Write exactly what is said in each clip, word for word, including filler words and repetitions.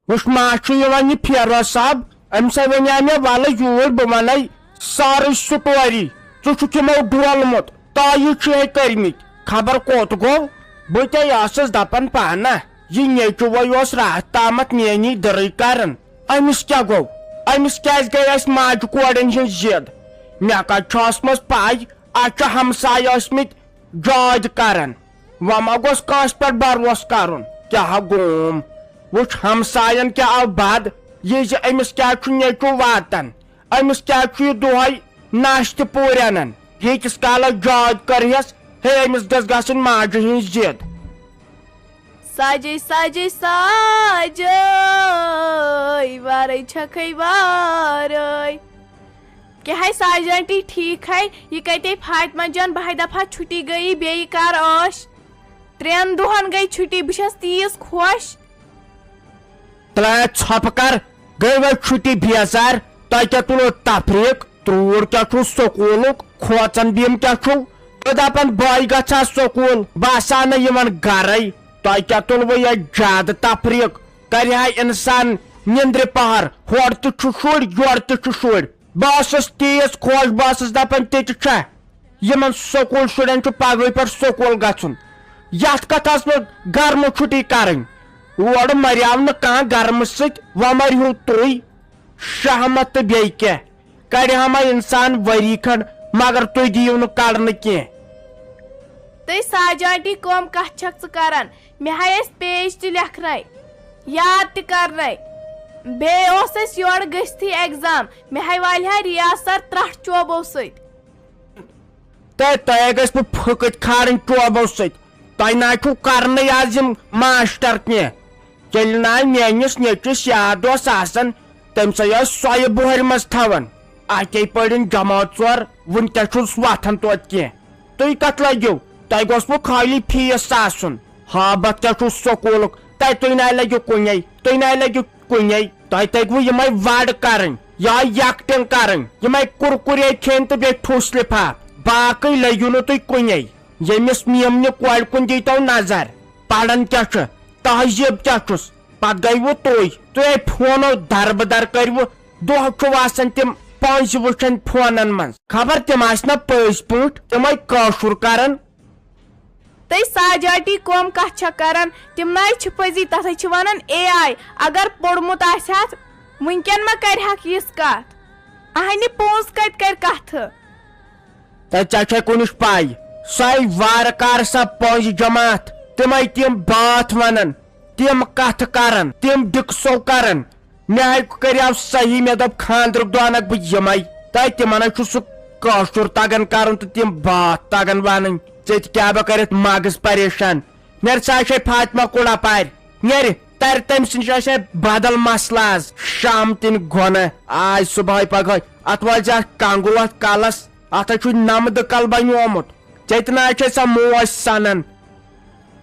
وٕچھ، ما چھُ یِوان یہِ فیروز صٲب؟ أمۍ سا وَنیٛاو مےٚ، وَلہٕ یوٗرۍ، بہٕ وَنَے سٲرٕے سٹوری۔ ژٕ چھُکھ یِمو ڈولمُت، تایہِ چھُ ہے کٔرمٕتۍ، خبر کوٚت گوٚو۔ بہٕ تے ٲسٕس دَپان پانہ، یہِ نیٚچوٗ وَے اوس راتھ تامَتھ میٛٲنی دٕرٕے کَران۔ أمِس کیٛاہ گوٚو؟ أمِس کیٛازِ گٔے اَسہِ ماجہِ کورٮ۪ن ہِنٛز ضِد؟ مےٚ کَتہِ چھُ ٲسمٕژ پَے؟ اَتہِ چھِ ہمسایہِ ٲسمٕتۍ جاد کران۔ وۄنۍ ما گوٚژھ کٲنٛسہِ پٮ۪ٹھ بھروسہٕ کرُن؟ کیٛاہ گوم؟ وٕچھ، ہمساین کیٛاہ آو بد، یہِ زِ أمِس کیٛاہ چھُ نیٚچوٗ واتان، أمِس کیٛاہ چھُ یہِ دۄہے ناشتہٕ پوٗرۍ انان۔ ییٖتِس کالس جاد کرہس، ہے، أمِس گژھِ گژھٕنۍ ماجہِ ہٕنٛز ضد۔ ساجے، ساجے، ساجے، وارے چھکھے وارے۔ کیٛاہ ہے ساجہِ آنٹی، ٹھیٖک ہے؟ یہِ کَتہِ فاطمہ جان؟ بہٕ ہے دَپہٕ ہا چھُٹی گٔیی، بیٚیہِ کَر ٲش؟ ترٛٮ۪ن دۄہَن گٔے چھُٹی، بہٕ چھَس تیٖژ خۄش۔ ترٛےٚ ژھۄپہٕ کَر، گٔے وۄنۍ چھُٹی بیزار۔ تۄہہِ کیٛاہ تُلو تفریٖق؟ ترٛوٗر کیٛاہ چھُو سکوٗلُک؟ کھوژان بیم کیٛاہ چھُو؟ تہٕ دَپان بہٕ گژھٕ ہا سکوٗل، بہٕ آسہٕ ہا نہٕ یِوان گَرَے۔ تۄہہِ کیٛاہ تُلوٕ ییٚتہِ زیادٕ تفریٖق؟ کَرِ ہا اِنسان نِندرِ پَہر، ہورٕ تہِ چھُ شُرۍ، یورٕ تہِ چھُ شُرۍ۔ بہٕ ٲسٕس تیٖژ خۄش، بہٕ ٲسٕس دَپان، تہِ تہِ چھا؟ یِمَن سکوٗل شُرٮ۪ن چھُ پگہٕے پٮ۪ٹھ سکوٗل گژھُن۔ یَتھ کَتھَس منٛز گرمہٕ چھُٹی کَرٕنۍ؟ اورٕ مریو نہٕ کانٛہہ گرمہٕ سۭتۍ، وۄنۍ مَرِہِو تُہۍ۔ شہمت تہٕ بیٚیہِ کیٛاہ؟ کَڑِ ہا ما اِنسان ؤری کھنٛڈ، مگر تُہۍ دِیِو نہٕ کَڑنہٕ کینٛہہ۔ تُہۍ ساجہِ آنٹی کٲم کَتھ چھَکھ ژٕ کَران؟ مےٚ ہاے ٲسۍ پیج تہِ لیکھنَے، یاد تہِ کَرنَے۔ بیٚیہِ اوس اَسہِ یورٕ گٔژھتھٕے ایگزام، مےٚ ہاے والہِ ہا ریاست ترٛٹھ چوبو سۭتۍ۔ تہٕ تۄہہِ گژھِ بہٕ پھٕکٕتۍ کھارٕنۍ چوبو سۭتۍ۔ تۄہہِ نہ چھُو کرنٕے آز یِم ماسٹر کینٛہہ۔ ییٚلہِ نہ میٲنِس نیٚچوِس یاد اوس آسان، تٔمۍ سٕے ٲس سۄیہِ بۄہرِ منٛز تھاوان۔ اَکے پٔرِن جمٲژ ژور، وُنہِ کیٛاہ چھُس وۄتھان توتہِ کینٛہہ؟ تُہۍ کتھ لٔگِو؟ تۄہہِ گوٚژھوٕ خٲلی فیٖس آسُن۔ ہابتھ کیٛاہ چھُو سکوٗلُک؟ تۄہہِ، تُہۍ نَے لٔگِو کُنے، تُہۍ نَے لٔگِو کُنے۔ تۄہہِ تٔگوٕ یِمے وَڑ کَرٕنۍ یا یَکٹِنٛگ کَرٕنۍ، یِمے کُرکُرے کھیٚنۍ تہٕ بیٚیہِ ٹھوٗس لِفاف۔ باقٕے لٔگِو نہٕ تُہۍ کُنے۔ ییٚمِس میمنہِ کورِ کُن دیٖتو نظر، پَران کیٛاہ چھُ، تہذیٖب کیٛاہ چھُس، پَتہٕ گٔیوٕ تُہۍ۔ تُہۍ ہے فونو دربٕدر کٔرِوٕ، دۄہ چھُو آسان تِم پٲنٛسہِ وٕچھان فونن منٛز۔ خبر تِم آسہِ نا پٔزۍ پٲٹھۍ تِمے کٲشُر کران۔ تُہۍ ساجاٹی کۄم کتھ چھا کران؟ تِم ناے چھِ پٔزی، تتھے چھِ ونان اے آی۔ اگر پوٚرمُت آسہِ ہتھ، وٕنکٮ۪ن ما کرِ ہکھ یِژھ کتھ؟ اہنہِ پونٛسہٕ کتہِ کرِ کتھٕ؟ تہٕ ژےٚ چھے کُنِچ پاے، سۄے وارٕ کار سۄ پٲنٛسہِ جماعت، تِمے تِم بٲتھ ونان، تِم کتھٕ کران، تِم ڈِکسو کران۔ مےٚ ہَے کریاو صحیح، مےٚ دوٚپ خانٛدرُک دۄہ اَنَکھ بہٕ یِمَے۔ تہٕ تِمَن ہَے چھُ سُہ کٲشُر تَگان کَرُن تہٕ تِم بٲتھ تَگان وَنٕنۍ۔ ژےٚ تہِ کیٛاہ بہٕ کٔرِتھ مَگٕز پریشان۔ نیر سا چھے فاطمہ کُل اَپارِ۔ نیر، تَرِ تٔمۍ سٕنٛدِ جایہِ چھے بدل مسلہٕ آز۔ شام تِن گۄنہٕ۔ آز صُبحٲے پگہٲے۔ اَتھ وٲلۍ زِ اَتھ کنٛگُل اَتھ کَلَس۔ اَتھ ہَے چھُ نَمدٕ کَل بنیومُت۔ ژےٚ تہِ نہ چھے سۄ موج سَنان۔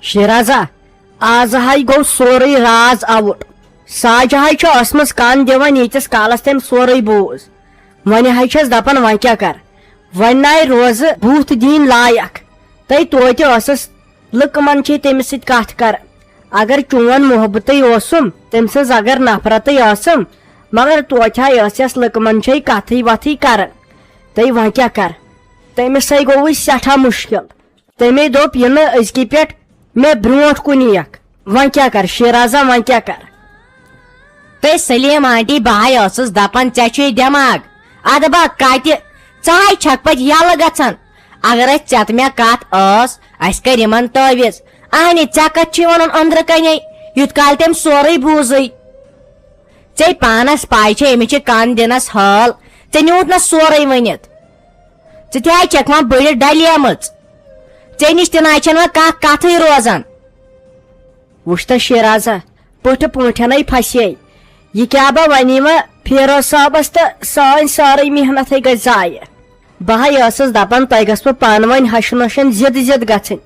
شیرازہ، آز ہاے گوٚو سورُے راز آوُٹ۔ ساجہِ ہاے چھِ ٲسمٕژ کَن دِوان ییٖتِس کالَس تٔمۍ سورُے بوٗز۔ وۄنۍ ہاے چھَس دَپان وۄنۍ کیٛاہ کَر؟ وۄنۍ ناے روزٕ بُتھ دِنۍ لایق۔ تَے توتہِ ٲسٕس لُکہٕ منٛز چھے تٔمِس سۭتۍ کَتھ کَران۔ اگر چون محبتٕے اوسُم، تٔمۍ سٕنٛز اگر نفرتٕے ٲسٕم، مگر توتہِ ہاے ٲسٮ۪س لُکہٕ منٛز چھے کَتھٕے وَتھٕے کَران۔ تَے وۄنۍ کیٛاہ کَر؟ تٔمِس سَے گوٚوُے سٮ۪ٹھاہ مُشکِل۔ تٔمۍ دوٚپ، "یہِ نہٕ أزکہِ پٮ۪ٹھ مےٚ برونٛٹھ کُن یِیَکھ۔ وۄنۍ کیٛاہ کَر شیرازا، وۄنۍ کیٛاہ کَر؟" تہٕ سلیٖم آنٹی، بہٕ ہاے ٲسٕس دَپان، ژےٚ چھُے دٮ۪ماغ؟ اَدٕ با کَتہِ؟ ژٕ ہاے چھَکھ پَتہٕ یَلہٕ گژھان۔ اگر اَسہِ ژےٚ تہٕ مےٚ کَتھ ٲس، اَسہِ کَرِ یِمَن تٲویٖز۔ اَہنہِ، ژےٚ کَتھ چھُے وَنُن أنٛدرٕ کَنے، یُتھ کالہِ تٔمۍ سورُے بوٗزٕے؟ ژےٚ پانَس پَے چھےٚ، أمِس چھِ کَن دِنَس حٲل۔ ژےٚ نیوٗتھ نہ سورُے ؤنِتھ۔ ژٕ تہِ ہاے چھَکھ وۄنۍ بٔڑِتھ ڈلیمٕژ۔ ژےٚ نِش تہِ نہ چھَنہٕ وۄنۍ کانٛہہ کَتھٕے روزان۔ وٕچھ تہٕ شیرازہ، پٔٹھٕ پٲٹھٮ۪نَے پھسے۔ یہِ کیٛاہ بہ وَنی وۄنۍ فیروز صٲبَس تہٕ سٲنۍ سٲرٕے محنتھٕے گژھِ ضایع۔ بہٕ ہاے ٲسٕس دَپان تۄہہِ گژھِ وۄنۍ پانہٕ ؤنۍ ہَشہِ نۄشَن ضِد ضِد گژھٕنۍ۔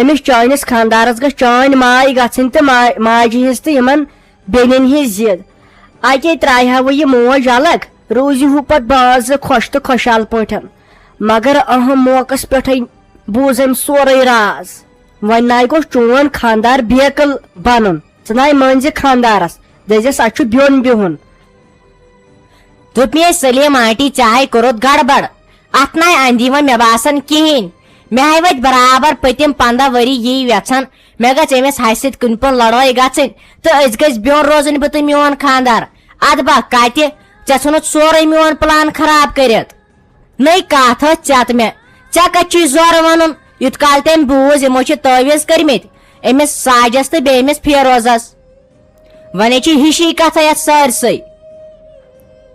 أمِس چٲنِس خانٛدارَس گژھِ چٲنۍ ماے گژھٕنۍ تہٕ ما-، ماجہِ ہِنٛز تہٕ یِمَن بیٚنٮ۪ن ہِنٛز ضِد۔ اَتے ترٛایہِ ہا وۄنۍ یہِ موج الگ، روٗزِہو پتہٕ بٲژ زٕ خۄش تہٕ خۄشحال پٲٹھۍ۔ مگر اہم موقعس پٮ۪ٹھے بوٗز أمۍ سورُے راز۔ وۄنۍ ناے گوٚژھ چون خانٛدار بیقل بنُن۔ ژٕ ناے مٲنۍ زِ خانٛدارس، دٔزِس، اَتہِ چھُ بیوٚن بِہُن۔ دوٚپمے سلیٖم آنٹی، ژےٚ ہاے کوٚرُتھ گڑبڑ، اتھ ناے اندی وۄنۍ مےٚ باسان کِہیٖنۍ۔ مےٚ ہاے وٲتۍ برابر پٔتِم پنٛداہ ؤری یی وٮ۪ژھان، مےٚ گژھِ أمِس ہسہِ سۭتۍ کُنہِ پٲٹھۍ لڑٲے گژھٕنۍ تہٕ أسۍ گٔژھۍ بیوٚن روزٕنۍ، بہٕ تہٕ میون خاندار۔ ادٕ با کتہِ، ژےٚ ژھُنُتھ سورُے میون پلان خراب کٔرِتھ۔ نٔے کتھ ٲس ژےٚ تہٕ مےٚ، ژےٚ کتہِ چھُے زورٕ ونُن؟ یُت کال تٔمۍ بوٗز یِمو چھِ تعویذ کٔرمٕتۍ أمِس ساجس تہٕ بیٚیہِ أمِس فیروزس۔ وۄنۍ چھِ ہِشی کتھا یتھ سٲرسٕے۔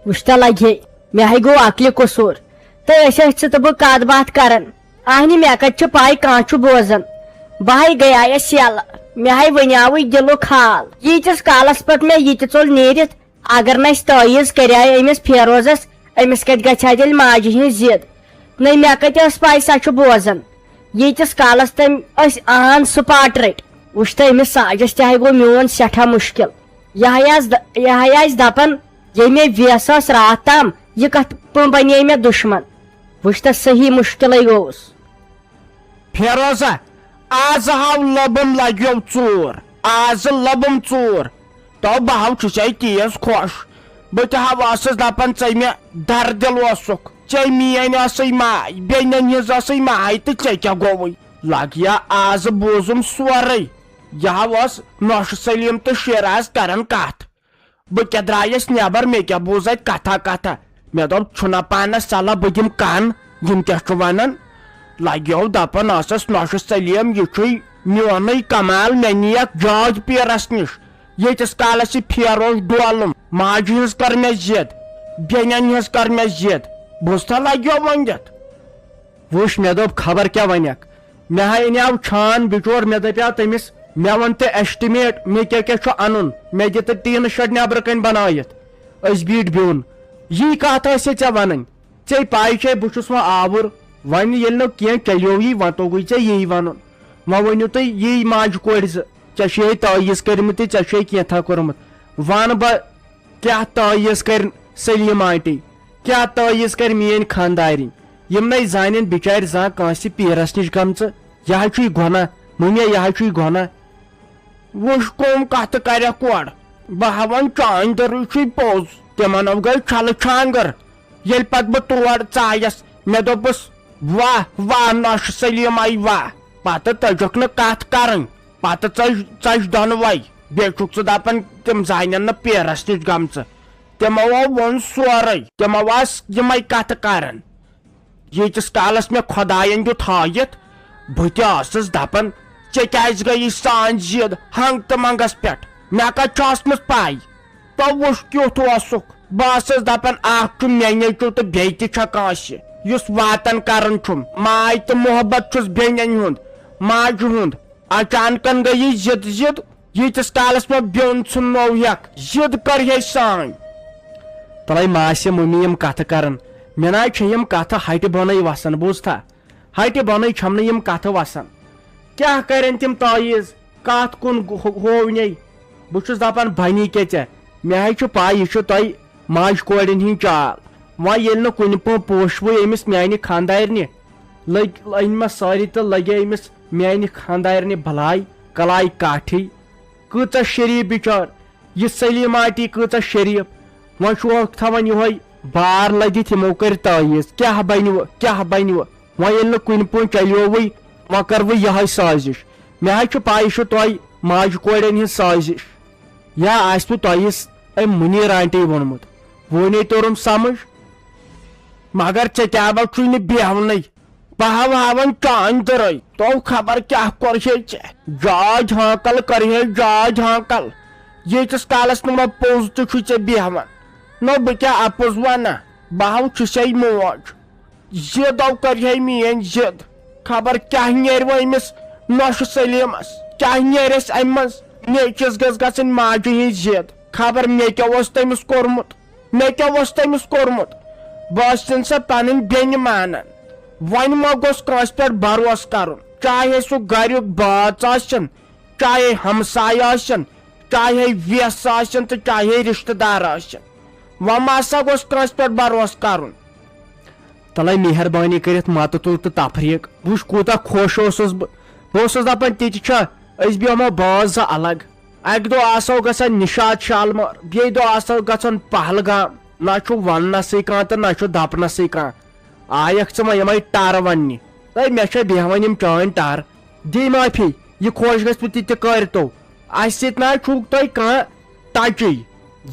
وٕچھ تہ لگہِ ہے، مےٚ ہے گوٚو عقلہِ قصوٗر۔ تہٕ أسۍ ٲسۍ ژٕ تہٕ بہٕ کتھ باتھ کران۔ اہنہِ، مےٚ کتہِ چھِ پاے کانٛہہ چھُ بوزان؟ بہٕ ہے گٔیایس یلہٕ، مےٚ ہے ؤنیاوٕے دِلُک حال۔ ییٖتِس کالس پٮ۪ٹھ مےٚ یہِ تہِ ژوٚل نیٖرِتھ، اگر نہٕ اَسہِ تعویٖذ کریایہِ أمِس فیروزس، أمِس کتہِ گژھِ ہا تیٚلہِ ماجہِ ہٕنٛز ضد؟ نٔے مےٚ کتہِ ٲس پاے سۄ چھُ بوزان۔ ییٖتِس کالس تٔمۍ أسۍ آن سپاٹ رٔٹۍ۔ وٕچھ تہٕ أمِس ساجس تہِ ہے گوٚو میون سٮ۪ٹھاہ مُشکل۔ یہِ ہے آسہِ د-، یہِ ہے آسہِ دپان، ییٚلہِ مےٚ ویس ٲس راتھ تام، یہِ کتھ پٲٹھۍ بنے مےٚ دُشمن؟ وٕچھ تہٕ صحیح مُشکلے گوٚوُس۔ فیروزہ، آز ہاو لبم لگیو ژوٗر، آز لبم ژوٗر۔ تو بہٕ ہاو چھُسے تیز خۄش۔ بہٕ تہِ ہاو ٲسٕس دپان ژے مےٚ دردِل اوسُکھ، ژے میٲنۍ ٲسٕے ماے، بیٚنٮ۪ن ہٕنٛز ٲسٕے ماے تہٕ ژےٚ کیٛاہ گوٚوُے؟ لگیا آز بوٗزُم سورُے۔ یہِ ہاو ٲس نوشہٕ سلیٖم تہٕ شیراز کران کتھ۔ بہٕ کیٛاہ درٛایس نٮ۪بر، مےٚ کیٛاہ بوٗز اتہِ کتھا کتھا۔ مےٚ دوٚپ، چھُنہ پانس صلاح، بہٕ دِمہٕ کن، یِم کیٛاہ چھُ ونان؟ لگیو دپان ٲسس، نوشہٕ سلیٖم، یہِ چھُے میونُے کمال، مےٚ نِیَکھ جاج پیرس نِش۔ ییٖتِس کالس یہِ پھیروز ڈولُم، ماجہِ ہٕنٛز کٔر مےٚ ضد، بیٚنٮ۪ن ہٕنٛز کٔر مےٚ ضد۔ بوٗزتھا لگیو وۄنۍ دِتھ؟ وٕچھ، مےٚ دوٚپ، خبر کیٛاہ ونکھ۔ مےٚ ہا انیاو چھان بچور، مےٚ دپیاو تٔمِس، مےٚ وَن تہٕ ایسٹِمیٹ، مےٚ کیٛاہ کیٛاہ چھُ اَنُن، مےٚ دِ تہٕ ٹیٖنہٕ شڈ نٮ۪برٕ کنۍ بنٲیِتھ۔ أسۍ بیٖٹھۍ بیوٚن۔ یی کتھ ٲسے ژےٚ ونٕنۍ؟ ژےٚ پاے چھے بہٕ چھُس وۄنۍ آوُر، وۄنۍ ییٚلہِ نہٕ کینٛہہ چلیووٕے، وۄنۍ توٚگُے ژےٚ یی ونُن۔ وۄنۍ ؤنِو تُہۍ یی ماجہِ کورِ زٕ، ژےٚ چھُے تعویٖذ کٔرمٕتۍ تہٕ ژےٚ چھُے کینٛژھا کوٚرمُت۔ ون بہٕ کیٛاہ تعویٖذ کرِ سلیٖم آنٹی؟ کیٛاہ تعویٖذ کرِ میٲنۍ خاندارِنۍ؟ یِم نے زانن بِچارِ زانٛہہ کٲنٛسہِ پیٖرس نِش گٔمژٕ۔ یہِ ہا چھُے گۄناہ، مُمیا، یہِ ہا چھُے گۄناہ۔ وٕچھ، کۄم کتھٕ کرٮ۪کھ اورٕ۔ بہٕ ہا ونہٕ، چانٛدرٕے چھُے پوٚز۔ تِمن گٔے چھلہٕ چھانٛگر۔ ییٚلہِ پتہٕ بہٕ تور ژایس، مےٚ دوٚپُس، واہ واہ نوشہٕ سلیٖم آیہِ واہ۔ پتہٕ تٔجکھ نہٕ کتھ کرٕنۍ۔ پتہٕ ژٔج، ژٔج دۄنوے۔ بیٚیہِ چھُکھ ژٕ دپان، تِم زانن نہٕ پیٖرس نِش گٔمژٕ۔ تِمو ووٚن سورُے، تِمو آسہٕ یِمے کتھٕ کران۔ ییٖتِس کالس مےٚ خۄداین دیُت ہٲیِتھ، بہٕ تہِ ٲسٕس دپان، ژےٚ کیازِ گٔیی سٲنۍ ضد ہنگ تہٕ منگس پٮ۪ٹھ؟ مےٚ کتہِ چھُ ٲسمٕژ پے؟ تو وٕچھ کیُتھ اوسُکھ۔ بہٕ ٲسٕس دپان، اکھ چھُ مےٚ نیٚچُو تہٕ بیٚیہِ تہِ چھےٚ کٲنٛسہِ، یُس واتان کران چھُم۔ ماے تہٕ محبت چھُس بیٚنٮ۪ن ہُنٛد، ماجہِ ہُنٛد۔ اچانکن گٔیی ضد ضد، ییٖتِس کالس مےٚ بیوٚن ژھُننو ہٮ۪کھ، ضد کٔر ہے سٲنۍ۔ تلے ماسہِ مُمہِ یِم کتھٕ کران، مےٚ ناے چھےٚ یِم کتھٕ ہٹہِ بۄنٕے وسان، بوٗزتھا؟ ہٹہِ بۄنٕے چھَم نہٕ یِم کتھٕ وسان۔ کیٛاہ کرن تِم تعویٖذ؟ کتھ کُن گو-، ہوونَے؟ بہٕ چھُس دپان، بنی کیٛاہ ژےٚ؟ مےٚ ہے چھُ پاے، یہِ چھُ تۄہہِ ماجہِ کورٮ۪ن ہِنٛدۍ چال۔ وۄنۍ ییٚلہِ نہٕ کُنہِ پٲٹھۍ پوشوٕے أمِس میانہِ خانٛدارنہِ، لٔگۍ أنۍ مےٚ سٲری تہٕ لگے أمِس میانہِ خانٛدارنہِ بلاے کلاے کاٹھی۔ کۭژاہ شریٖف بِچٲر، یہِ سلیٖم آنٹی کۭژاہ شریٖف۔ وۄنۍ چھُ ہوکھ تھاوان یِہوے بار لٔدِتھ، یِمو کٔرۍ تعویٖذ۔ کیٛاہ بنہِ وۄنۍ؟ کیٛاہ بنہِ وۄنۍ؟ وۄنۍ ییٚلہِ نہٕ کُنہِ پٲٹھۍ چلیووٕے، وۄنۍ کَرٕ بہٕ یِہوٚے سازِش۔ مےٚ حظ چھُ پَے، یہِ چھُ تۄہہِ ماجہِ کورٮ۪ن ہِنٛز سازِش۔ یا آسِوٕ تۄہہِ س-، أمۍ مُنیٖر آنٹی ووٚنمُت۔ وۄنۍ توٚرُم سمجھ۔ مگر ژےٚ کیٛاہ بہ چھُے نہٕ بیہونٕے؟ بہٕ ہاوٕ ہاوَن چانٛدِ دٔرٲے۔ تو خبر کیٛاہ کوٚر ہے ژےٚ۔ جاج ہانکل کٔر ہے جاج ہانکل۔ ییٖتِس کالس نہٕ مےٚ پوٚز تہِ چھُے ژےٚ بیہوان۔ نہ بہٕ کیٛاہ اَپُز وَنہٕ؟ بہٕ ہاوٕ چھُسے موج۔ ضد او کر ہے میٲنۍ ضد۔ خبر کیٛاہ نیرِ وۄنۍ أمِس نوشہٕ سلیٖمس، کیٛاہ نیرٮ۪س امہِ منٛز۔ نیٚچِس گٔژھ گژھٕنۍ ماجہِ ہٕنٛز ضد۔ خبر مےٚ کیٛاہ اوس تٔمِس کوٚرمُت، مےٚ کیٛاہ اوس تٔمِس کوٚرمُت۔ بہٕ ٲسِن سۄ پنٕنۍ بیٚنہِ مانان۔ وۄنۍ ما گوٚژھ کٲنٛسہِ پٮ۪ٹھ بھروسہٕ کرُن، چاہے سُہ گریُک بٲژ ٲسِن، چاہے ہمسایہِ ٲسِن، چاہے ویس ٲسِن تہٕ چاہے رشتہٕ دار ٲسِن۔ وۄنۍ ما سا گوٚژھ کٲنٛسہِ پٮ۪ٹھ بھروسہٕ کرُن۔ تلے مہربٲنی کٔرِتھ متہٕ تُل تہٕ تفریٖق۔ وٕچھ کوٗتاہ خۄش اوسُس بہٕ۔ بہٕ اوسُس دپان، تہِ تہِ چھا، أسۍ بیٚہمو بٲژ زٕ الگ۔ اکہِ دۄہ آسو گژھان نشاط شالمار، بیٚیہِ دۄہ آسو گژھان پہلگام۔ نہ چھُ وننسٕے کانٛہہ تہٕ نہ چھُ دپنسٕے کانٛہہ۔ آیکھ ژٕ وۄنۍ یِمے ٹر وننہِ؟ تہٕ مےٚ چھےٚ بیہوان یِم چٲنۍ ٹر۔ دِ معٲفی، یہِ خۄش گژھِوٕ تہِ تہِ کٔرتو۔ اسہِ سۭتۍ نہ چھُو تۄہہِ کانٛہہ ٹچٕے۔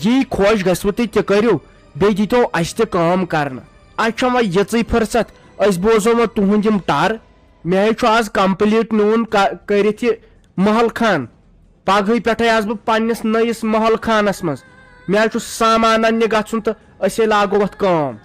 یی خۄش گژھِوٕ تہِ تہِ کٔرِو، بیٚیہِ دیٖتو اسہِ تہِ کٲم کرنہٕ۔ اسہِ چھےٚ وۄنۍ یِژٕے فرصت، أسۍ بوزو وۄنۍ تُہنٛد یِم ٹر۔ مےٚ ہے چھُ آز complete میون ک-، کٔرِتھ یہِ محل خان۔ پگہٕے پٮ۪ٹھے آسہٕ بہٕ پننِس نٔیِس محل خانس منٛز۔ مےٚ حظ چھُ سامان اننہِ گژھُن تہٕ أسے لاگو اتھ کٲم۔